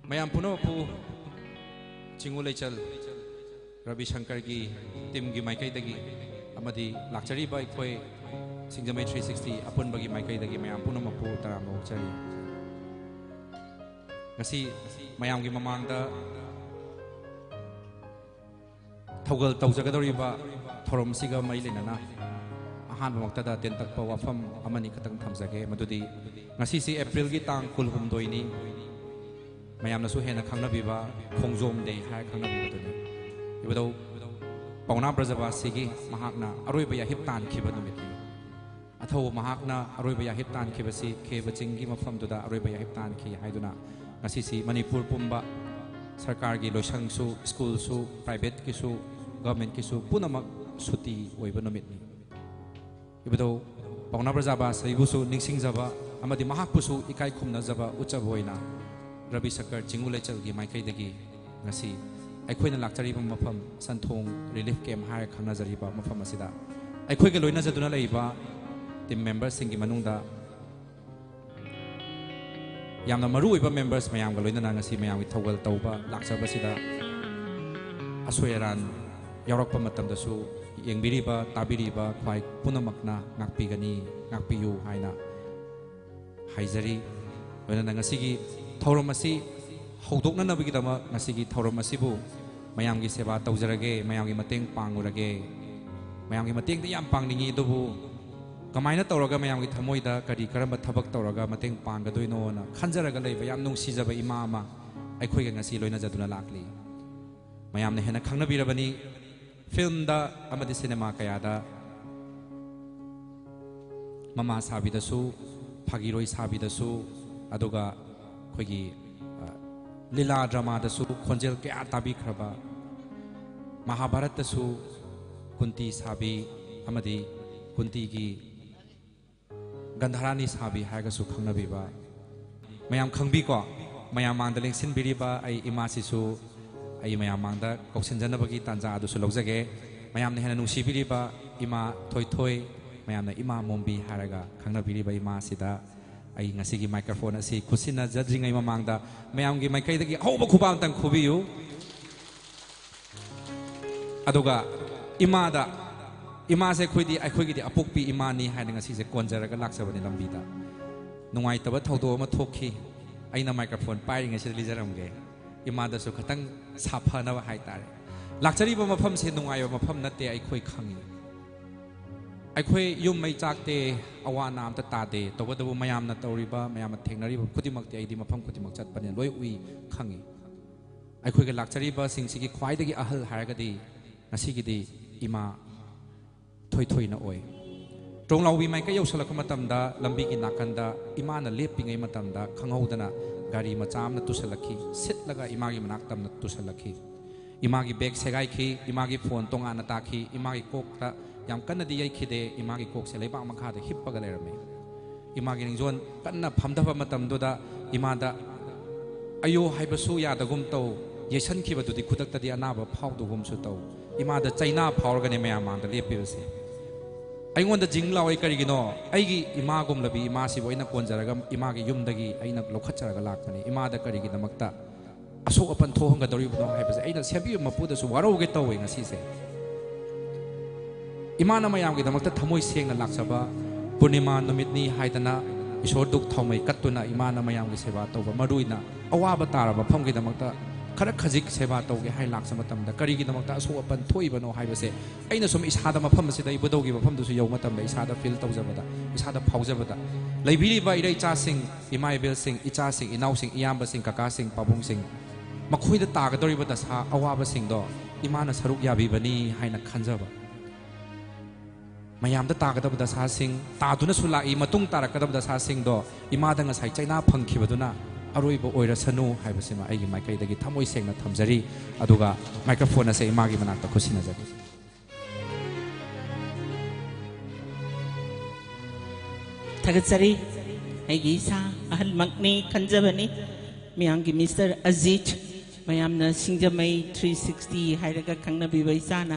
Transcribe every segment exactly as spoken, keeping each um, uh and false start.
ꯃꯌꯥꯝ ꯄꯨꯝꯅꯃꯛꯄꯨ ꯆꯤꯡꯉꯨ ꯂꯩꯆꯜ ꯔꯕꯤ ꯁꯪꯀꯔꯒꯤ ꯇꯤꯝꯒꯤ ꯃꯥꯏꯀꯩꯗꯒꯤ ꯑꯃꯗꯤ ꯂꯥꯛꯆꯔꯤꯕ ꯑꯩꯈꯣꯏ ꯁꯤꯡꯖꯃꯩ ꯊ꯭ꯔꯤ ꯁꯤꯛꯁꯇꯤ ꯑꯄꯨꯟꯕꯒꯤ ꯃꯥꯏꯀꯩꯗꯒꯤ ꯃꯌꯥꯝ ꯄꯨꯝꯅꯃꯛꯄꯨ ꯇꯔꯥꯝꯅ ꯑꯣꯛꯆꯔꯤ꯫ ꯉꯁꯤ ꯃꯌꯥꯝꯒꯤ ꯃꯃꯥꯡꯗ ꯊꯧꯒꯜ ꯇꯧꯖꯒꯗꯧꯔꯤꯕ ꯊꯧꯔꯝꯁꯤꯒ ꯃꯔꯤ ꯂꯩꯅꯅ ꯑꯍꯥꯟꯕꯃꯛꯇꯗ ꯇꯦꯟꯇꯛꯄ ꯋꯥꯐꯝ ꯑꯃꯅꯤ ꯈꯛꯇꯪ ꯊꯝꯖꯒꯦ꯫ ꯃꯗꯨꯗꯤ ꯉꯁꯤꯁꯤ ꯑꯦꯄ꯭ꯔꯤꯜꯒꯤ ꯇꯥꯡ ꯀꯨꯟꯍꯨꯝꯗꯣꯏꯅꯤ꯫ ꯃꯌꯥꯝꯅꯁꯨ ꯍꯦꯟꯅ ꯈꯪꯅꯕꯤꯕ ꯈꯣꯡꯖꯣꯝ ꯗꯦ ꯍꯥꯏꯔ ꯈꯪꯅꯕꯤꯕꯗꯨꯅꯤ꯫ ꯏꯕꯨꯙꯧ ꯄꯥꯎꯅꯥ ꯕ꯭ꯔꯖꯕꯥꯁꯤꯒꯤ ꯃꯍꯥꯛꯅ ꯑꯔꯣꯏꯕ ꯌꯥꯍꯤꯞ ꯇꯥꯟꯈꯤꯕ ꯅꯨꯃꯤꯠꯅꯤ꯫ ꯑꯊꯧꯕ ꯃꯍꯥꯛꯅ ꯑꯔꯣꯏꯕ ꯌꯥꯍꯤꯞ ꯇꯥꯟꯈꯤꯕꯁꯤ ꯈꯦꯕ ꯆꯤꯡꯒꯤ ꯃꯐꯝꯗꯨꯗ ꯑꯔꯣꯏꯕ ꯌꯥꯍꯤꯞ ꯇꯥꯟꯈꯤ ꯍꯥꯏꯗꯨꯅ ꯉꯁꯤꯁꯤ ꯃꯅꯤꯄꯨꯔ ꯄꯨꯝꯕ ꯁꯔꯀꯥꯔꯒꯤ ꯂꯣꯏꯁꯪꯁꯨ, ꯁ꯭ꯀꯨꯜꯁꯨ, ꯄ꯭ꯔꯥꯏꯚꯦꯠꯀꯤꯁꯨ, ꯒꯚꯔꯟꯃꯦꯟꯠꯀꯤꯁꯨ ꯄꯨꯝꯅꯃꯛ ꯁꯨꯇꯤ ꯑꯣꯏꯕ ꯅꯨꯃꯤꯠꯅꯤ꯫ ꯏꯕꯨꯙꯧ ꯄꯥꯎꯅꯥ ꯕ꯭ꯔꯖꯕꯥꯁꯤꯕꯨꯁꯨ ꯅꯤꯡꯁꯤꯡꯖꯕ ꯑꯃꯗꯤ ꯃꯍꯥꯛꯄꯨꯁꯨ ꯏꯀꯥꯏ ꯈꯨꯝꯅꯖꯕ ꯎꯠꯆꯕ ꯑꯣꯏꯅ ꯔꯕꯤ ꯁꯪꯀꯔ ꯆꯤꯡꯉꯨ ꯂꯩꯆꯜꯒꯤ ꯃꯥꯏꯀꯩꯗꯒꯤ ꯉꯁꯤ ꯑꯩꯈꯣꯏꯅ ꯂꯥꯛꯆꯔꯤꯕ ꯃꯐꯝ ꯁꯟꯊꯣꯡ ꯔꯤꯂꯤꯐ ꯀꯦꯝꯞ ꯍꯥꯏꯔ ꯈꯪꯅꯖꯔꯤꯕ ꯃꯐꯝ ꯑꯁꯤꯗ ꯑꯩꯈꯣꯏꯒ ꯂꯣꯏꯅꯖꯗꯨꯅ ꯂꯩꯕ ꯇꯤꯝ ꯃꯦꯝꯕꯔꯁꯤꯡꯒꯤ ꯃꯅꯨꯡꯗ ꯌꯥꯝꯅ ꯃꯔꯨ ꯑꯣꯏꯕ ꯃꯦꯝꯕꯔꯁ ꯃꯌꯥꯝꯒ ꯂꯣꯏꯅꯅ ꯉꯁꯤ ꯃꯌꯥꯝꯒꯤ ꯊꯧꯒꯜ ꯇꯧꯕ ꯂꯥꯛꯆꯕꯁꯤꯗ ꯑꯁꯣꯏ ꯑꯔꯥꯟ ꯌꯥꯎꯔꯛꯄ ꯃꯇꯝꯗꯁꯨ ꯌꯦꯡꯕꯤꯔꯤꯕ, ꯇꯥꯕꯤꯔꯤꯕ ꯈ꯭ꯋꯥꯏ ꯄꯨꯝꯅꯃꯛꯅ ꯉꯥꯛꯄꯤꯒꯅꯤ, ꯉꯥꯛꯄꯤꯌꯨ ꯍꯥꯏꯅ ꯍꯥꯏꯖꯔꯤ꯫ ꯂꯣꯏꯅꯅ ꯉꯁꯤꯒꯤ ꯊꯧꯔꯝ ꯑꯁꯤ ꯍꯧꯗꯣꯛꯅꯅꯕꯒꯤꯗꯃꯛ ꯉꯁꯤꯒꯤ ꯊꯧꯔꯝ ꯑꯁꯤꯕꯨ ꯃꯌꯥꯝꯒꯤ ꯁꯦꯕꯥ ꯇꯧꯖꯔꯒꯦ, ꯃꯌꯥꯝꯒꯤ ꯃꯇꯦꯡ ꯄꯥꯡꯉꯨꯔꯒꯦ꯫ ꯃꯌꯥꯝꯒꯤ ꯃꯇꯦꯡꯗꯤ ꯌꯥꯝ ꯄꯥꯡꯅꯤꯡꯉꯤ, ꯑꯗꯨꯕꯨ ꯀꯃꯥꯏꯅ ꯇꯧꯔꯒ ꯃꯌꯥꯝꯒꯤ ꯊꯃꯣꯏꯗ ꯀꯔꯤ ꯀꯔꯝꯕ ꯊꯕꯛ ꯇꯧꯔꯒ ꯃꯇꯦꯡ ꯄꯥꯡꯒꯗꯣꯏꯅꯣꯅ ꯈꯟꯖꯔꯒ ꯂꯩꯕ ꯌꯥꯝ ꯅꯨꯡꯁꯤꯖꯕ ꯏꯃꯥ ꯑꯃ ꯑꯩꯈꯣꯏꯒ ꯉꯁꯤ ꯂꯣꯏꯅꯖꯗꯨꯅ ꯂꯥꯛꯂꯤ꯫ ꯃꯌꯥꯝꯅ ꯍꯦꯟꯅ ꯈꯪꯅꯕꯤꯔꯕꯅꯤ꯫ ꯐꯤꯜꯝꯗ ꯑꯃꯗꯤ ꯁꯤꯅꯦꯃꯥ ꯀꯌꯥꯗ ꯃꯃꯥ ꯁꯥꯕꯤꯗꯁꯨ, ꯐꯥꯒꯤꯔꯣꯏ ꯁꯥꯕꯤꯗꯁꯨ, ꯑꯗꯨꯒ ꯑꯩꯈꯣꯏꯒꯤ, ꯑ, ꯂꯤꯂꯥ ꯗ꯭ꯔꯃꯥꯗꯁꯨ ꯈꯣꯟꯖꯦꯜ ꯀꯌꯥ ꯇꯥꯕꯤꯈ꯭ꯔꯕ, ꯃꯍꯥꯚꯥꯔꯠꯇꯁꯨ ꯀꯨꯟꯇꯤ ꯁꯥꯕꯤ ꯑꯃꯗꯤ ꯀꯨꯟꯇꯤꯒꯤ ꯒꯟꯙꯥꯔꯥꯅꯤ ꯁꯥꯕꯤ ꯍꯥꯏꯔꯒꯁꯨ ꯈꯪꯅꯕꯤꯕ, ꯃꯌꯥꯝ ꯈꯪꯕꯤꯀꯣ꯫ ꯃꯌꯥꯝ ꯃꯥꯡꯗ ꯂꯦꯡꯁꯤꯟꯕꯤꯔꯤꯕ ꯑꯩ ꯏꯃꯥꯁꯤꯁꯨ ꯑꯩ ꯃꯌꯥꯝ ꯃꯥꯡꯗ ꯀꯧꯁꯤꯟꯖꯅꯕꯒꯤ ꯇꯥꯟꯖꯥ ꯑꯗꯨꯁꯨ ꯂꯧꯖꯒꯦ꯫ ꯃꯌꯥꯝꯅ ꯍꯦꯟꯅ ꯅꯨꯡꯁꯤꯕꯤꯔꯤꯕ ꯏꯃꯥ ꯊꯣꯏꯊꯣꯏ, ꯃꯌꯥꯝꯅ ꯏꯃꯥ ꯃꯣꯝꯕꯤ ꯍꯥꯏꯔꯒ ꯈꯪꯅꯕꯤꯔꯤꯕ ꯏꯃꯥꯁꯤꯗ ꯑꯩ ꯉꯁꯤꯒꯤ ꯃꯥꯏꯀ꯭ꯔꯣꯐꯣꯟ ꯑꯁꯤ ꯈꯨꯠꯁꯤꯟꯅꯖꯗ꯭ꯔꯤꯉꯩ ꯃꯃꯥꯡꯗ ꯃꯌꯥꯝꯒꯤ ꯃꯥꯏꯀꯩꯗꯒꯤ ꯑꯍꯧꯕ ꯈꯨꯕꯥꯛ ꯑꯝꯇꯪ ꯈꯨꯕꯤꯌꯨ꯫ ꯑꯗꯨꯒ ꯏꯃꯥꯗ, ꯏꯃꯥꯁꯦ ꯑꯩꯈꯣꯏꯗꯤ, ꯑꯩꯈꯣꯏꯒꯤꯗꯤ ꯑꯄꯣꯛꯄꯤ ꯏꯃꯥꯅꯤ ꯍꯥꯏꯅ ꯉꯁꯤꯁꯦ ꯀꯣꯟꯖꯔꯒ ꯂꯥꯛꯆꯕꯅꯤ ꯂꯝꯕꯤꯗ꯫ ꯅꯨꯡꯉꯥꯏꯇꯕ ꯊꯧꯗꯣꯛ ꯑꯃ ꯊꯣꯛꯈꯤ꯫ ꯑꯩꯅ ꯃꯥꯏꯀ꯭ꯔꯣꯐꯣꯟ ꯄꯥꯏꯔꯤꯉꯩꯁꯤꯗ ꯂꯤꯖꯔꯝꯒꯦ꯫ ꯏꯃꯥꯗꯁꯨ ꯈꯤꯇꯪ ꯁꯥꯐꯅꯕ ꯍꯥꯏꯇꯥꯔꯦ꯫ ꯂꯥꯛꯆꯔꯤꯕ ꯃꯐꯝꯁꯦ ꯅꯨꯡꯉꯥꯏꯕ ꯃꯐꯝ ꯅꯠꯇꯦ, ꯑꯩꯈꯣꯏ ꯈꯪꯉꯤ꯫ ꯑꯩꯈꯣꯏ ꯌꯨꯝ ꯃꯩ ꯆꯥꯛꯇꯦ, ꯑꯋꯥ ꯑꯅꯥ ꯑꯝꯇ ꯇꯥꯗꯦ꯫ ꯇꯧꯕꯇꯕꯨ ꯃꯌꯥꯝꯅ ꯇꯧꯔꯤꯕ, ꯃꯌꯥꯝꯅ ꯊꯦꯡꯅꯔꯤꯕ ꯈꯨꯗꯤꯡꯃꯛꯇꯤ ꯑꯩꯗꯤ ꯃꯐꯝ ꯈꯨꯗꯤꯡꯃꯛ ꯆꯠꯄꯅꯤꯅ ꯂꯣꯏ ꯎꯏ, ꯈꯪꯉꯤ꯫ ꯑꯩꯈꯣꯏꯒ ꯂꯥꯛꯆꯔꯤꯕꯁꯤꯡꯁꯤꯒꯤ ꯈ꯭ꯋꯥꯏꯗꯒꯤ ꯑꯍꯜ ꯍꯥꯏꯔꯒꯗꯤ ꯉꯁꯤꯒꯤꯗꯤ ꯏꯃꯥ ꯊꯣꯏꯊꯣꯏꯅ ꯑꯣꯏ꯫ ꯇ꯭ꯔꯣꯡꯂꯥꯎꯕꯤ ꯃꯥꯏꯀꯩ ꯌꯧꯁꯤꯜꯂꯛꯄ ꯃꯇꯝꯗ ꯂꯝꯕꯤꯒꯤ ꯅꯥꯀꯟꯗ ꯏꯃꯥꯅ ꯂꯦꯞꯄꯤꯉꯩ ꯃꯇꯝꯗ ꯈꯪꯍꯧꯗꯅ ꯒꯥꯔꯤ ꯃꯆꯥ ꯑꯃꯅ ꯇꯨꯁꯜꯂꯛꯈꯤ꯫ ꯁꯤꯠꯂꯒ ꯏꯃꯥꯒꯤ ꯃꯅꯥꯛ ꯇꯝꯅ ꯇꯨꯁꯜꯂꯛꯈꯤ꯫ ꯏꯃꯥꯒꯤ ꯕꯦꯒ ꯁꯦꯒꯥꯏꯈꯤ, ꯏꯃꯥꯒꯤ ꯐꯣꯟ ꯇꯣꯉꯥꯟꯅ ꯇꯥꯈꯤ, ꯏꯃꯥꯒꯤ ꯀꯣꯛꯇ ꯌꯥꯝ ꯀꯟꯅꯗꯤ ꯌꯩꯈꯤꯗꯦ, ꯏꯃꯥꯒꯤ ꯀꯣꯛꯁꯦ ꯂꯩꯕꯥꯛ ꯃꯈꯥꯗ ꯍꯤꯞꯄꯒ ꯂꯩꯔꯝꯃꯤ꯫ ꯏꯃꯥꯒꯤ ꯅꯤꯡꯖꯣꯟ ꯀꯟꯅ ꯐꯝꯊꯕ ꯃꯇꯝꯗꯨꯗ ꯏꯃꯥꯗ "ꯑꯌꯣ" ꯍꯥꯏꯕꯁꯨ ꯌꯥꯗꯒꯨꯝ ꯇꯧ, ꯌꯩꯁꯟꯈꯤꯕꯗꯨꯗꯤ ꯈꯨꯗꯛꯇꯗꯤ ꯑꯅꯥꯕ ꯐꯥꯎꯗꯒꯨꯝꯁꯨ ꯇꯧ꯫ ꯏꯃꯥꯗ ꯆꯩꯅꯥ ꯐꯥꯎꯔꯒꯅꯦ ꯃꯌꯥꯝ ꯃꯥꯡꯗ ꯂꯦꯞꯄꯤꯕꯁꯦ꯫ ꯑꯩꯉꯣꯟꯗ ꯖꯤꯡ ꯂꯥꯎꯏ꯫ ꯀꯔꯤꯒꯤꯅꯣ? ꯑꯩꯒꯤ ꯏꯃꯥꯒꯨꯝꯂꯕꯤ ꯏꯃꯥꯁꯤꯕꯨ ꯑꯩꯅ ꯀꯣꯟꯖꯔꯒ, ꯏꯃꯥꯒꯤ ꯌꯨꯝꯗꯒꯤ ꯑꯩꯅ ꯂꯧꯈꯠꯆꯔꯒ ꯂꯥꯛꯄꯅꯤ꯫ ꯏꯃꯥꯗ ꯀꯔꯤꯒꯤꯗꯃꯛꯇ ꯑꯁꯣꯛ ꯑꯄꯟ ꯊꯣꯛꯍꯟꯒꯗꯧꯔꯤꯕꯅꯣ ꯍꯥꯏꯕꯁꯦ ꯑꯩꯅ ꯁꯦꯝꯕꯤꯕ ꯃꯄꯨꯗꯁꯨ ꯋꯥꯔꯧꯒꯦ ꯇꯧꯋꯦ ꯉꯁꯤꯁꯦ꯫ ꯏꯃꯥꯅ ꯃꯌꯥꯝꯒꯤꯗꯃꯛꯇ ꯊꯃꯣꯏ ꯁꯦꯡꯅ ꯂꯥꯛꯆꯕ, ꯄꯨꯔꯅꯤꯃꯥ ꯅꯨꯃꯤꯠꯅꯤ ꯍꯥꯏꯗꯅ ꯏꯁꯣꯔ ꯙꯨꯞ ꯊꯥꯎꯃꯩ ꯀꯠꯇꯨꯅ ꯏꯃꯥꯅ ꯃꯌꯥꯝꯒꯤ ꯁꯦꯕꯥ ꯇꯧꯕ, ꯃꯔꯨ ꯑꯣꯏꯅ ꯑꯋꯥꯕ ꯇꯥꯔꯕ ꯃꯐꯝꯒꯤꯗꯃꯛꯇ ꯈꯔ ꯈꯖꯤꯛ ꯁꯦꯕꯥ ꯇꯧꯒꯦ ꯍꯥꯏꯅ ꯂꯥꯛꯆ ꯃꯇꯝꯗ ꯀꯔꯤꯒꯤꯗꯃꯛꯇ ꯑꯁꯣꯛ ꯑꯄꯟ ꯊꯣꯛꯏꯕꯅꯣ ꯍꯥꯏꯕꯁꯦ ꯑꯩꯅ ꯁꯨꯝ ꯏꯁꯥꯗ, ꯃꯐꯝ ꯑꯁꯤꯗ, ꯏꯕꯨꯙꯧꯒꯤ ꯃꯐꯝꯗꯨꯁꯨ ꯌꯧꯕ ꯃꯇꯝꯗ ꯏꯁꯥꯗ ꯐꯤꯜ ꯇꯧꯖꯕꯗ, ꯏꯁꯥꯗ ꯐꯥꯎꯖꯕꯗ, ꯂꯩꯕꯤꯔꯤꯕ ꯏꯔꯩꯆꯥꯁꯤꯡ, ꯏꯃꯥ ꯏꯕꯦꯜꯁꯤꯡ, ꯏꯆꯥꯁꯤꯡ, ꯏꯅꯥꯎꯁꯤꯡ, ꯏꯌꯥꯝꯕꯁꯤꯡ, ꯀꯀꯥꯁꯤꯡ, ꯄꯥꯕꯨꯡꯁꯤꯡ, ꯃꯈꯣꯏꯗ ꯇꯥꯒꯗꯧꯔꯤꯕ ꯗꯁꯥ ꯑꯋꯥꯕꯁꯤꯡꯗꯣ ꯏꯃꯥꯅ ꯁꯔꯨꯛ ꯌꯥꯕꯤꯕꯅꯤ ꯍꯥꯏꯅ ꯈꯟꯖꯕ꯫ ꯃꯌꯥꯝꯗ ꯇꯥꯒꯗꯕ ꯗꯁꯥꯁꯤꯡ, ꯇꯥꯗꯨꯅꯁꯨ ꯂꯥꯛꯏ, ꯃꯇꯨꯡ ꯇꯥꯔꯛꯀꯗꯕ ꯗꯁꯥꯁꯤꯡꯗꯣ ꯏꯃꯥꯗ ꯉꯁꯥꯏ ꯆꯩꯅꯥ ꯐꯪꯈꯤꯕꯗꯨꯅ ꯑꯔꯣꯏꯕ ꯑꯣꯏꯔꯁꯅꯨ ꯍꯥꯏꯕꯁꯤꯃ ꯑꯩꯒꯤ ꯃꯥꯏꯀꯩꯗꯒꯤ ꯊꯃꯣꯏ ꯁꯦꯡꯅ ꯊꯝꯖꯔꯤ꯫ ꯑꯗꯨꯒ ꯃꯥꯏꯀ꯭ꯔꯣꯐꯣꯟ ꯑꯁꯦ ꯏꯃꯥꯒꯤ ꯃꯅꯥꯛꯇ ꯈꯨꯠꯁꯤꯟꯅꯖꯒꯦ꯫ ꯊꯥꯒꯠꯆꯔꯤ꯫ ꯑꯩꯒꯤ ꯏꯁꯥ ꯑꯍꯜꯃꯛꯅꯤ ꯈꯟꯖꯕꯅꯤ꯫ ꯃꯌꯥꯝꯒꯤ ꯃꯤꯁꯇꯔ ꯑꯖꯤꯠ, ꯃꯌꯥꯝꯅ ꯁꯤꯡꯖꯃꯩ ꯊ꯭ꯔꯤ ꯁꯤꯛꯁꯇꯤ ꯍꯥꯏꯔꯒ ꯈꯪꯅꯕꯤꯕ ꯏꯆꯥꯅ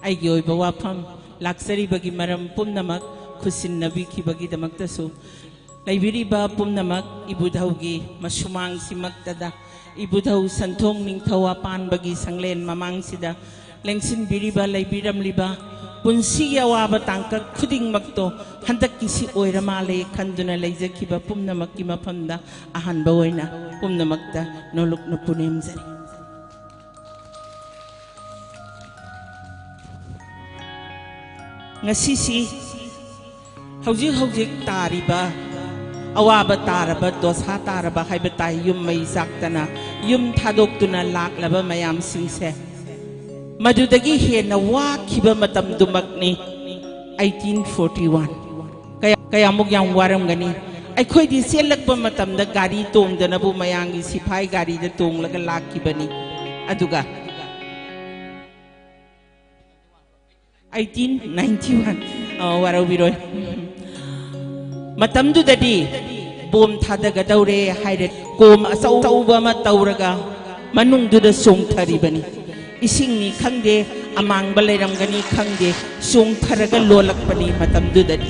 ꯑꯩꯒꯤ ꯑꯣꯏꯕ ꯋꯥꯐꯝ, ꯂꯥꯛꯆꯔꯤꯕꯒꯤ ꯃꯔꯝ ꯄꯨꯝꯅꯃꯛ ꯈꯨꯠꯁꯤꯟꯅꯕꯤꯈꯤꯕꯒꯤꯗꯃꯛꯇꯁꯨ ꯂꯩꯕꯤꯔꯤꯕ ꯄꯨꯝꯅꯃꯛ, ꯏꯕꯨꯙꯧꯒꯤ ꯃꯁꯨꯃꯥꯡꯁꯤꯃꯛꯇꯗ, ꯏꯕꯨꯙꯧ ꯁꯟꯊꯣꯡ ꯅꯤꯡꯊꯧ ꯑꯄꯥꯟꯕꯒꯤ ꯁꯪꯂꯦꯟ ꯃꯃꯥꯡꯁꯤꯗ ꯂꯦꯡꯁꯤꯟꯕꯤꯔꯤꯕ, ꯂꯩꯕꯤꯔꯝꯂꯤꯕ ꯄꯨꯟꯁꯤꯒꯤ ꯑꯋꯥꯕ ꯇꯥꯡꯀꯛ ꯈꯨꯗꯤꯡꯃꯛꯇꯣ ꯍꯟꯗꯛꯀꯤꯁꯤ ꯑꯣꯏꯔ ꯃꯥꯜꯂꯦ ꯈꯟꯗꯨꯅ ꯂꯩꯖꯈꯤꯕ ꯄꯨꯝꯅꯃꯛꯀꯤ ꯃꯐꯝꯗ ꯑꯍꯥꯟꯕ ꯑꯣꯏꯅ ꯄꯨꯝꯅꯃꯛꯇ ꯅꯣꯂꯨꯛꯅ ꯄꯨꯅꯦꯝꯖꯔꯤ꯫ ꯉꯁꯤꯁꯤ ꯍꯧꯖꯤꯛ ꯍꯧꯖꯤꯛ ꯇꯥꯔꯤꯕ, ꯑꯋꯥꯕ ꯇꯥꯔꯕ, ꯗꯣꯁꯥ ꯇꯥꯔꯕ ꯍꯥꯏꯕ ꯇꯥꯏ꯫ ꯌꯨꯝ ꯃꯩ ꯆꯥꯛꯇꯅ, ꯌꯨꯝ ꯊꯥꯗꯣꯛꯇꯨꯅ ꯂꯥꯛꯂꯕ ꯃꯌꯥꯝꯁꯤꯡꯁꯦ, ꯃꯗꯨꯗꯒꯤ ꯍꯦꯟꯅ ꯋꯥꯈꯤꯕ ꯃꯇꯝꯗꯨꯃꯛꯅꯤ ꯑꯩꯠꯇꯤꯟ ꯐꯣꯔꯇꯤ ꯋꯥꯟ꯫ ꯀꯌꯥ-, ꯀꯌꯥꯃꯨꯛ ꯌꯥꯝ ꯋꯥꯔꯝꯒꯅꯤ꯫ ꯑꯩꯈꯣꯏꯗꯤ ꯆꯦꯜꯂꯛꯄ ꯃꯇꯝꯗ ꯒꯥꯔꯤ ꯇꯣꯡꯗꯅꯕꯨ ꯃꯌꯥꯡꯒꯤ ꯁꯤꯐꯥꯏ ꯒꯥꯔꯤꯗ ꯇꯣꯡꯂꯒ ꯂꯥꯛꯈꯤꯕꯅꯤ꯫ ꯑꯗꯨꯒ ꯑꯩꯠꯇꯤꯟ ꯅꯥꯏꯟꯇꯤ ꯋꯥꯟ, ꯑ, ꯋꯥꯔꯧꯕꯤꯔꯣꯏ꯫ ꯃꯇꯝꯗꯨꯗꯗꯤ ꯕꯣꯝ ꯊꯥꯗꯒꯗꯧꯔꯦ ꯍꯥꯏꯔꯦ, ꯀꯣꯝ ꯑꯆꯧ ꯑꯆꯧꯕ ꯑꯃ ꯇꯧꯔꯒ ꯃꯅꯨꯡꯗꯨꯗ ꯆꯣꯡꯊꯔꯤꯕꯅꯤ꯫ ꯏꯁꯤꯡꯅꯤ ꯈꯪꯗꯦ, ꯑꯃꯥꯡꯕ ꯂꯩꯔꯝꯒꯅꯤ ꯈꯪꯗꯦ, ꯆꯣꯡꯊꯔꯒ ꯂꯣꯜꯂꯛꯄꯅꯤ ꯃꯇꯝꯗꯨꯗꯗꯤ꯫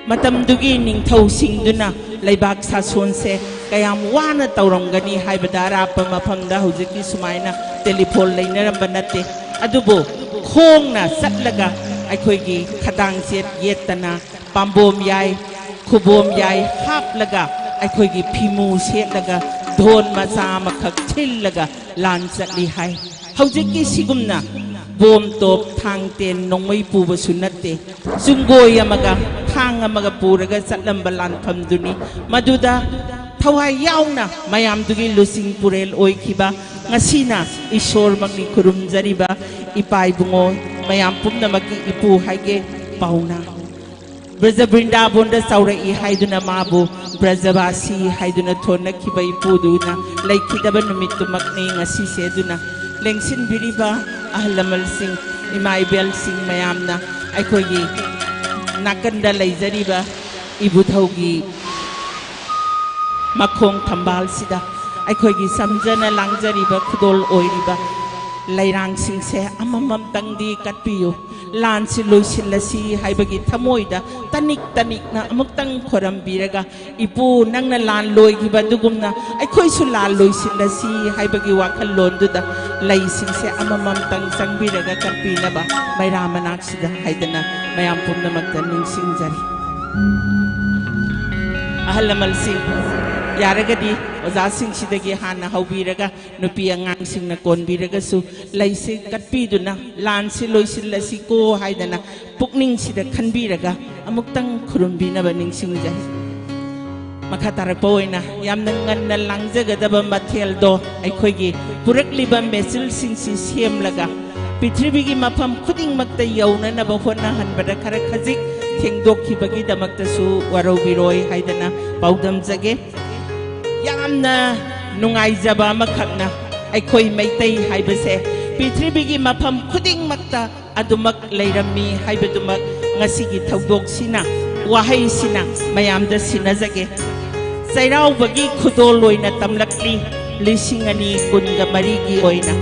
ꯃꯇꯝꯗꯨꯒꯤ ꯅꯤꯡꯊꯧꯁꯤꯡꯗꯨꯅ ꯂꯩꯕꯥꯛ ꯁꯥꯁꯣꯟꯁꯦ ꯀꯌꯥꯝ ꯋꯥꯅ ꯇꯧꯔꯝꯒꯅꯤ ꯍꯥꯏꯕꯗ ꯑꯔꯥꯞꯄ ꯃꯐꯝꯗ ꯍꯧꯖꯤꯛꯀꯤ ꯁꯨꯃꯥꯏꯅ ꯇꯦꯂꯤꯐꯣꯟ ꯂꯩꯅꯔꯝꯕ ꯅꯠꯇꯦ꯫ ꯑꯗꯨꯕꯨ ꯈꯣꯡꯅ ꯆꯠꯂꯒ ꯑꯩꯈꯣꯏꯒꯤ ꯈꯗꯥꯡ ꯆꯦꯠ ꯌꯦꯠꯇꯅ ꯄꯥꯝꯕꯣꯝ ꯌꯥꯏ, ꯈꯨꯕꯣꯝ ꯌꯥꯏ ꯍꯥꯞꯂꯒ ꯑꯩꯈꯣꯏꯒꯤ ꯐꯤꯃꯨ ꯁꯦꯠꯂꯒ ꯙꯣꯟ ꯃꯆꯥ ꯑꯃꯈꯛ ꯊꯤꯜꯂꯒ ꯂꯥꯟ ꯆꯠꯂꯤ ꯍꯥꯏ꯫ ꯍꯧꯖꯤꯛꯀꯤ ꯁꯤꯒꯨꯝꯅ ꯕꯣꯝ, ꯇꯣꯞ, ꯊꯥꯡ, ꯇꯦꯟ, ꯅꯣꯡꯃꯩ ꯄꯨꯕꯁꯨ ꯅꯠꯇꯦ꯫ ꯆꯨꯡꯒꯣꯏ ꯑꯃꯒ ꯊꯥꯡ ꯑꯃꯒ ꯄꯨꯔꯒ ꯆꯠꯂꯝꯕ ꯂꯥꯟꯐꯝꯗꯨꯅꯤ꯫ ꯃꯗꯨꯗ ꯊꯋꯥꯏ ꯌꯥꯎꯅ ꯃꯌꯥꯝꯗꯨꯒꯤ ꯂꯨꯆꯤꯡ ꯄꯨꯔꯦꯜ ꯑꯣꯏꯈꯤꯕ, ꯉꯁꯤꯅ ꯏꯁꯣꯔꯃꯛꯅꯤ ꯈꯨꯔꯨꯝꯖꯔꯤꯕ ꯏꯄꯥ ꯏꯕꯨꯡꯉꯣ ꯃꯌꯥꯝ ꯄꯨꯝꯅꯃꯛꯀꯤ ꯏꯄꯨ ꯍꯥꯏꯒꯦ, ꯄꯥꯎꯅ꯫ ꯕ꯭ꯔꯖ ꯕ꯭ꯔꯤꯟꯗꯥꯕꯣꯟꯗ ꯆꯥꯎꯔꯛꯏ ꯍꯥꯏꯗꯨꯅ ꯃꯥꯕꯨ ꯕ꯭ꯔꯖꯕꯥꯁꯤ ꯍꯥꯏꯗꯨꯅ ꯊꯣꯟꯅꯈꯤꯕ ꯏꯄꯨꯗꯨꯅ ꯂꯩꯈꯤꯗꯕ ꯅꯨꯃꯤꯠꯇꯨꯃꯛꯅꯤ ꯉꯁꯤꯁꯦ꯫ ꯑꯗꯨꯅ ꯂꯦꯡꯁꯤꯟꯕꯤꯔꯤꯕ ꯑꯍꯜ ꯂꯃꯟꯁꯤꯡ, ꯏꯃꯥ ꯏꯕꯦꯜꯁꯤꯡ ꯃꯌꯥꯝꯅ ꯑꯩꯈꯣꯏꯒꯤ ꯅꯥꯀꯟꯗ ꯂꯩꯖꯔꯤꯕ ꯏꯕꯨꯙꯧꯒꯤ ꯃꯈꯣꯡ ꯊꯝꯕꯥꯜꯁꯤꯗ ꯑꯩꯈꯣꯏꯒꯤ ꯁꯝꯖꯅ ꯂꯥꯡꯖꯔꯤꯕ ꯈꯨꯗꯣꯜ ꯑꯣꯏꯔꯤꯕ ꯂꯩꯔꯥꯡꯁꯤꯡꯁꯦ ꯑꯃꯃꯝꯇꯪꯗꯤ ꯀꯠꯄꯤꯌꯨ꯫ ꯂꯥꯟꯁꯤ ꯂꯣꯏꯁꯤꯜꯂꯁꯤ ꯍꯥꯏꯕꯒꯤ ꯊꯃꯣꯏꯗ ꯇꯅꯤꯛ ꯇꯅꯤꯛꯅ ꯑꯃꯨꯛꯇꯪ ꯈꯣꯏꯔꯝꯕꯤꯔꯒ, "ꯏꯄꯨ, ꯅꯪꯅ ꯂꯥꯟ ꯂꯣꯏꯈꯤꯕ ꯑꯗꯨꯒꯨꯝꯅ ꯑꯩꯈꯣꯏꯁꯨ ꯂꯥꯟ ꯂꯣꯏꯁꯤꯜꯂꯁꯤ" ꯍꯥꯏꯕꯒꯤ ꯋꯥꯈꯜꯂꯣꯟꯗꯨꯗ ꯂꯩꯁꯤꯡꯁꯦ ꯑꯃꯃꯝꯇꯪ ꯆꯪꯕꯤꯔꯒ ꯀꯠꯄꯤꯅꯕ ꯃꯩꯔꯥ ꯃꯅꯥꯛꯁꯤꯗ ꯍꯥꯏꯗꯅ ꯃꯌꯥꯝ ꯄꯨꯝꯅꯃꯛꯇ ꯅꯤꯡꯁꯤꯡꯖꯔꯤ꯫ ꯑꯍꯜ ꯂꯃꯟꯁꯤꯡ, ꯌꯥꯔꯒꯗꯤ ꯑꯣꯖꯥꯁꯤꯡꯁꯤꯗꯒꯤ ꯍꯥꯟꯅ ꯍꯧꯕꯤꯔꯒ, ꯅꯨꯄꯤ ꯑꯉꯥꯡꯁꯤꯡꯅ ꯀꯣꯟꯕꯤꯔꯒꯁꯨ ꯂꯩꯁꯤ ꯀꯠꯄꯤꯗꯨꯅ, "ꯂꯥꯟꯁꯤ ꯂꯣꯏꯁꯤꯜꯂꯁꯤꯀꯣ" ꯍꯥꯏꯗꯅ ꯄꯨꯛꯅꯤꯡꯁꯤꯗ ꯈꯟꯕꯤꯔꯒ ꯑꯃꯨꯛꯇꯪ ꯈꯨꯔꯨꯝꯕꯤꯅꯕ ꯅꯤꯡꯁꯤꯡꯖꯩ꯫ ꯃꯈꯥ ꯇꯥꯔꯛꯄ ꯑꯣꯏꯅ, ꯌꯥꯝꯅ ꯉꯟꯅ ꯂꯥꯡꯖꯒꯗꯕ ꯃꯊꯦꯜꯗꯣ ꯑꯩꯈꯣꯏꯒꯤ ꯄꯨꯔꯛꯂꯤꯕ ꯃꯦꯆꯤꯜꯁꯤꯡꯁꯤ ꯁꯦꯝꯂꯒ ꯄ꯭ꯔꯤꯊꯤꯕꯤꯒꯤ ꯃꯐꯝ ꯈꯨꯗꯤꯡꯃꯛꯇ ꯌꯧꯅꯅꯕ ꯍꯣꯠꯅꯍꯟꯕꯗ ꯈꯔ ꯈꯖꯤꯛ ꯊꯦꯡꯗꯣꯛꯈꯤꯕꯒꯤꯗꯃꯛꯇꯁꯨ ꯋꯥꯔꯧꯕꯤꯔꯣꯏ ꯍꯥꯏꯗꯅ ꯄꯥꯎꯗꯝꯖꯒꯦ꯫ ꯌꯥꯝꯅ ꯅꯨꯡꯉꯥꯏꯖꯕ ꯑꯃꯈꯛꯅ, ꯑꯩꯈꯣꯏ ꯃꯩꯇꯩ ꯍꯥꯏꯕꯁꯦ ꯄ꯭ꯔꯤꯊꯤꯕꯤꯒꯤ ꯃꯐꯝ ꯈꯨꯗꯤꯡꯃꯛꯇ ꯑꯗꯨꯃꯛ ꯂꯩꯔꯝꯃꯤ ꯍꯥꯏꯕꯗꯨꯃꯛ ꯉꯁꯤꯒꯤ ꯊꯧꯗꯣꯛꯁꯤꯅ, ꯋꯥꯍꯩꯁꯤꯅ ꯃꯌꯥꯝꯗ ꯁꯤꯟꯅꯖꯒꯦ꯫ ꯆꯩꯔꯥꯎꯕꯒꯤ ꯈꯨꯗꯣꯜ ꯑꯣꯏꯅ ꯇꯝꯂꯛꯂꯤ, ꯂꯤꯁꯤꯡ ꯑꯅꯤ ꯀꯨꯟꯒ ꯃꯔꯤꯒꯤ ꯑꯣꯏꯅ꯫